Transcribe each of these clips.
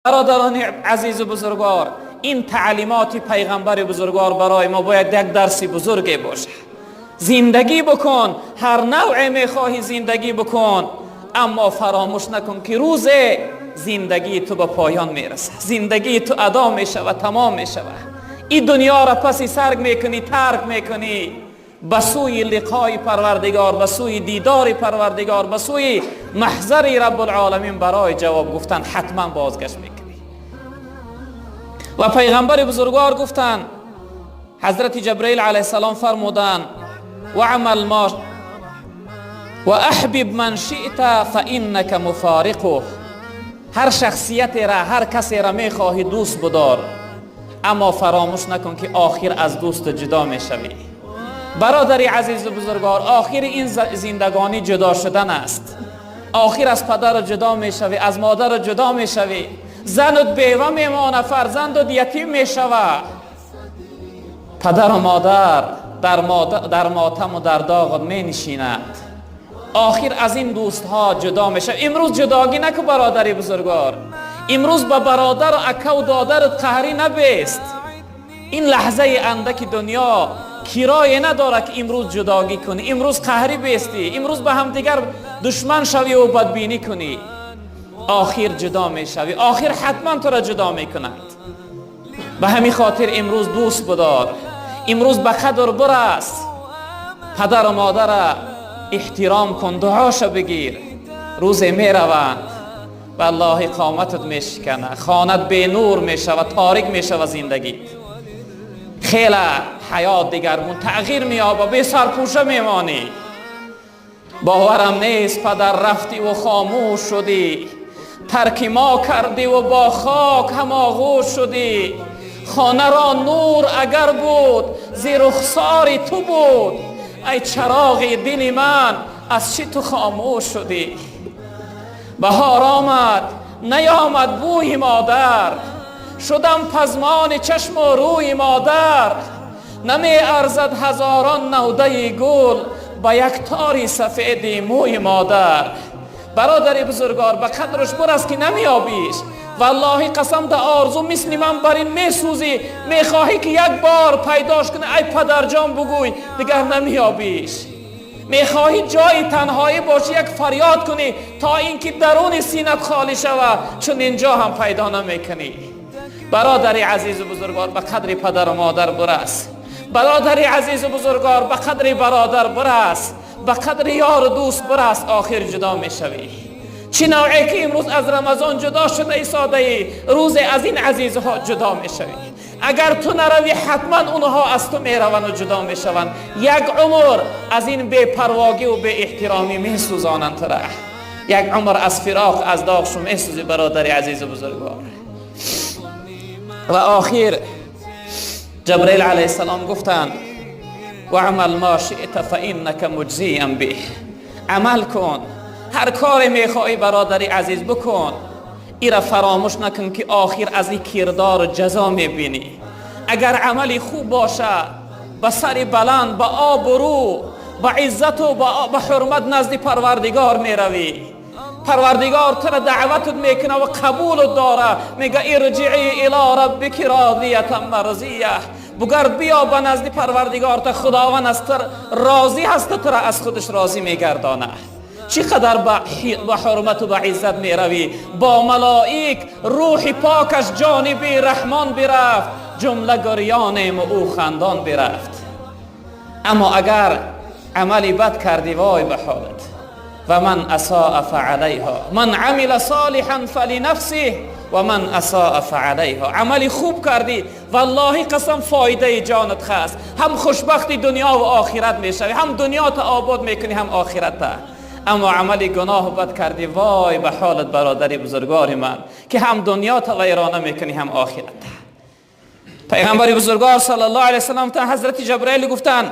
Бародарони азизу бузургвор, ин таълимоти пайғамбари бузургвор барои мо бояд як дарси бузурге бошад. Зиндагӣ бикун, ҳар навъе мехоҳӣ зиндагӣ бикун, аммо фаромӯш накун, ки рӯзе зиндагии ту ба поён мерасад, зиндагии ту адо мешавад, тамом мешавад. Ин дунёро паси сар мекунӣ, тарк мекунӣ, ба сӯи лиқои Парвардигор, ба сӯи дидори Парвардигор, ба сӯи маҳзари Раббулоламин барои ҷавоб гуфтан ҳатман бозгашт мекунӣ. Ва пайғамбари бузургвор гуфтанд, ҳазрати Ҷабраил алайҳиссалом фармуданд: واعمل ما وأحبب من شئت فإنك مفارقه. Ҳар шахсиятеро, ҳар касеро мехоҳӣ дӯст бидор, аммо фаромӯш накун, ки охир аз дӯст ҷудо мешавӣ. Бародари азизу бузургвор, охири ин зиндагонӣ ҷудо шудан аст. Охир аз падару ҷудо мешавӣ, аз модару ҷудо мешавӣ, занут бева мемонад, фарзандут ятим мешавад. Падару модар дар мотаму дар доғат менишинад. Охир аз ин дӯстҳо ҷудо мешавад. Имрӯз ҷудогӣ наку, бародари бузургвор. Имрӯз ба бародару акаву додарут қаҳрӣ набест. Ин лаҳзаи андаки дунё кирое надорад, ки имрӯз ҷудогӣ кунӣ, имрӯз қаҳрӣ бестӣ, имрӯз ба ҳамдигар душман шавӣ бадбинӣ кунӣ. Охир ҷудо мешавӣ, охир ҳатман туро ҷудо мекунанд. Ба ҳамин хотир имрӯз дӯст бидор, имрӯз ба қадр бирас, падару модара эҳтиром кун, дуоша бигир. Рӯзе мераванд, валлоҳи, қоматат мешикана, хонат бенур мешава, торик мешава зиндагит. Хеле ҳаёт дигаргун тағйир меёба, бесарпӯша мемонӣ. Боварам нест, падар, рафтиву хомӯш шудӣ, тарки мо кардиву бо хок ҳамоғӯш шудӣ. Хонаро нур агар буд, зи рухсори ту буд. Ай чароғи дили ман, аз чӣ ту хомӯш шудӣ? Баҳор омад, наёмад бӯи модар, шудам пазмони чашму рӯи модар. Намеарзад ҳазорон навдаи гул ба як тори сафеди мӯи модар. Бародари бузургвор, ба қадраш бирас, ки намеёбиш. Валлоҳи қасам, да орзу мисли ман бар ин месӯзӣ, мехоҳӣ, ки як бор пайдош кунӣ, ай падарҷон бугӯй, дигар намеёбиш. Мехоҳӣ ҷои танҳоӣ бошӣ, як фарёд кунӣ, то ин ки даруни синат холӣ шава, чун инҷо ҳам пайдо намекунӣ. Бародари азизу бузургвор, ба қадри падару модар бирас. Бародари азизу бузургвор, ба қадри бародар бирас, ба қадри ёру дӯст бирас. Охир ҷудо мешавӣ. Чӣ навъе ки имрӯз аз Рамазон ҷудо шуда истодаӣ, рӯзе аз ин азизҳо ҷудо мешавӣ. Агар ту наравӣ, ҳатман онҳо аз ту мераванду ҷудо мешаванд. Як умр аз ин бепарвогӣ беэҳтиромӣ месӯзонанд тура, як умр аз фироқ, аз доғшу месӯзӣ, бародари азизу бузургвор. Ва охир Ҷабраил алайҳиссалом гуфтанд: واعمل ما شئت فإنك مجزى به. Амал кун, ҳар коре мехоҳӣ, бародари азиз, бикун. Ира фаромӯш накун, ки охир аз ин кирдор ҷазо мебинӣ. Агар амали хуб бошад, ба сари баланд, ба обрӯ, ба иззату ба ҳурмат назди Парвардигор меравӣ. Парвардигор тура даъватут мекуна ва қабулут дора, мега: ارجعي إلى ربك راضية مرضية. Бугард, биё ба назди Парвардигор, та Худованд аз ту розӣ ҳаст, тура аз худаш розӣ мегардона. Чӣ қадар ба ҳурмату ба иззат меравӣ бо малоик. Рӯҳи покаш ҷониби Раҳмон бирафт, ҷумла гирёнему ӯ хандон бирафт. Аммо агар амали бад кардӣ, вой ба ҳолат! ومن أساء فعليها، من عمل صالحا فلنفسه ومن أساء فعليها. Амали хуб кардӣ, валлоҳи қасам, фоидаи ҷонат хаст. Ҳам хушбахти дунё ва охират мешавӣ, ҳам дунёта обод мекунӣ, ҳам охирата. Аммо амали гуноҳу бад кардӣ, вой ба ҳолат, бародари бузургвори ман, ки ҳам дунёта вайрона мекунӣ, ҳам охирата. Пайғамбари бузургвор саллаллоҳу алайҳи васаллам, ҳазрати Ҷабраил гуфтанд: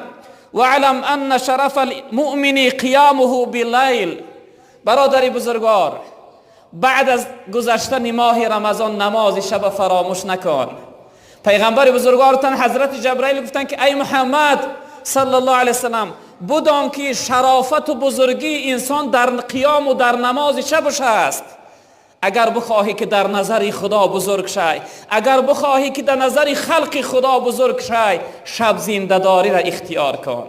واعلم أن شرف المؤمن قيامه بالليل. Бародари бузургвор, баъд аз гузаштани моҳи Рамазон намози шаба фаромӯш накун. Пайғамбари бузургвортан ҳазрати Ҷабраил гуфтанд, ки ай Муҳаммад саллаллоҳу алайҳи васаллам, будон, ки шарофату бузургии инсон дар қиёму дар намози шабаш аст. Агар бихоҳӣ, ки дар назари Худо бузург шай, агар бихоҳӣ, ки дар назари халқи Худо бузург шай, шаб зиндадориро ихтиёр кун.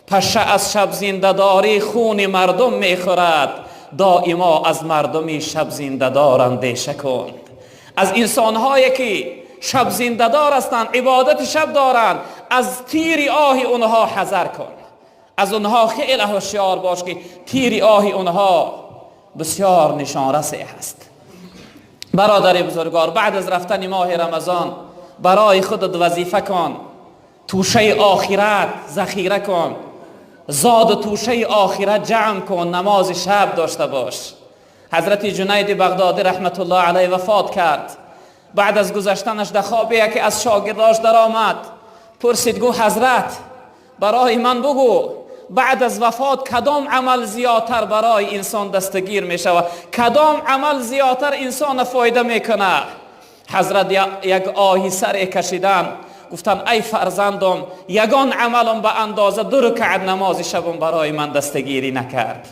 Паша аз шаб зиндадорӣ хуни мардум мехӯрад. Доимо аз мардуми шаб зиндадор андеша кун, аз инсонҳое ки шаб зиндадор ҳастанд, ибодати шаб доранд. Аз тири оҳи онҳо ҳазар кун, аз онҳо хеле ҳушёр бош, ки тири оҳи онҳо бисёр нишонрасе ҳаст. Бародари бузургвор, баъд аз рафтани моҳи Рамазон барои худат вазифа кун, тӯшаи охират захира кун, зоду тӯшаи охират ҷамъ кун, намози шаб дошта бош. Ҳазрати Ҷунайди Бағдодӣ раҳматуллоҳ алайҳ вафот кард. Баъд аз гузаштанаш дар хобе яке аз шогирдош даромад, пурсид, гуфт: «Ҳазрат, барои ман бугӯ, баъд аз вафот кадом амал зиёдтар барои инсон дастгир мешавад, кадом амал зиёдтар инсона фоида мекунад?» Ҳазрат як оҳи саре кашиданд, гуфтанд: «Ай фарзандом, ягон амалам ба андоза 2 ракъат намози шабам барои ман дастгирӣ накард».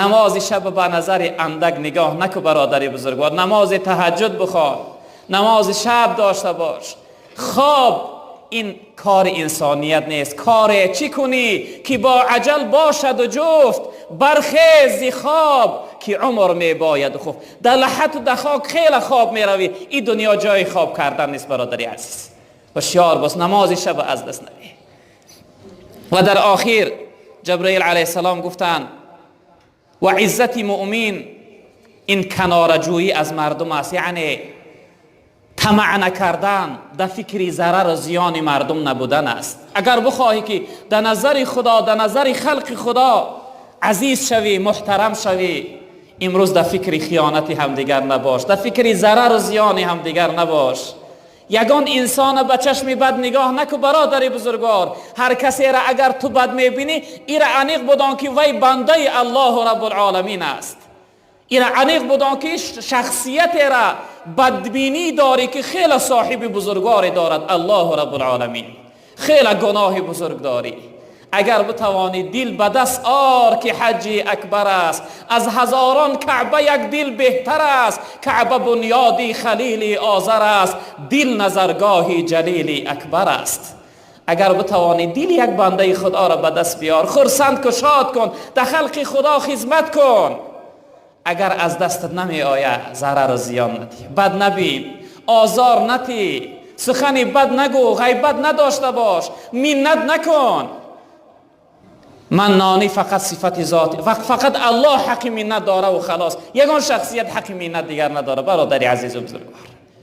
Намози шаб ба назари андак нигоҳ наку, бародари бузургвор. Намози таҳаҷҷуд бихон, намози шаб дошта бош. Хоб ин кори инсоният нест. Коре чӣ кунӣ, ки бо аҷал бошаду ҷуфт? Бархез зи хоб, ки умр мебояд хуфт. Дар лаҳату дар хок хеле хоб меравӣ. Ин дунё ҷои хоб кардан нест, бародари азиз. Ҳушёр бош, намози шаб аз даст надиҳ. Ва дар охир Ҷабраил алайҳиссалом гуфтанд: ва иззати муъмин ин канораҷӯӣ аз мардум аст, яъне тамаъ накардан, дар фикри зарару зиёни мардум набудан аст. Агар бихоҳӣ, ки дар назари Худо, дар назари халқи Худо азиз шавӣ, муҳтарам шавӣ, имрӯз дар фикри хиёнати ҳамдигар набош, дар фикри зарару зиёни ҳамдигар набош. Ягон инсона ба чашми бад нигоҳ наку, бародари бузургвор. Ҳар касеро агар ту бад мебинӣ, ира аниқ будон, ки вай бандаи Аллоҳу Раббулоламин аст. Ира аниқ будон, ки шахсиятеро бадбинӣ дорӣ, ки хеле соҳиби бузургворе дорад, Аллоҳу Раббулоламин. Хеле гуноҳи бузург дорӣ. Агар битавонӣ, дил ба даст ор, ки ҳаҷҷи акбар аст. Аз ҳазорон Каъба як дил беҳтар аст. Каъба бунёди Халили Озар аст, дил назаргоҳи Ҷалили Акбар аст. Агар битавонӣ, дили як бандаи Худоро ба даст биёр, хурсанд кун, шод кун, дар халқи Худо хизмат кун. Агар аз дастат намеояд, зарару зиён надиҳ, бад набин, озор натӣ, сухани бад нагӯ, ғайбат надошта бош, миннат накун. Маннонӣ фақат сифати зоти, фақат Аллоҳ ҳаққи миннат дора ва халос. Ягон шахсият ҳаққи миннат дигар надора, бародари азизу бузургвор.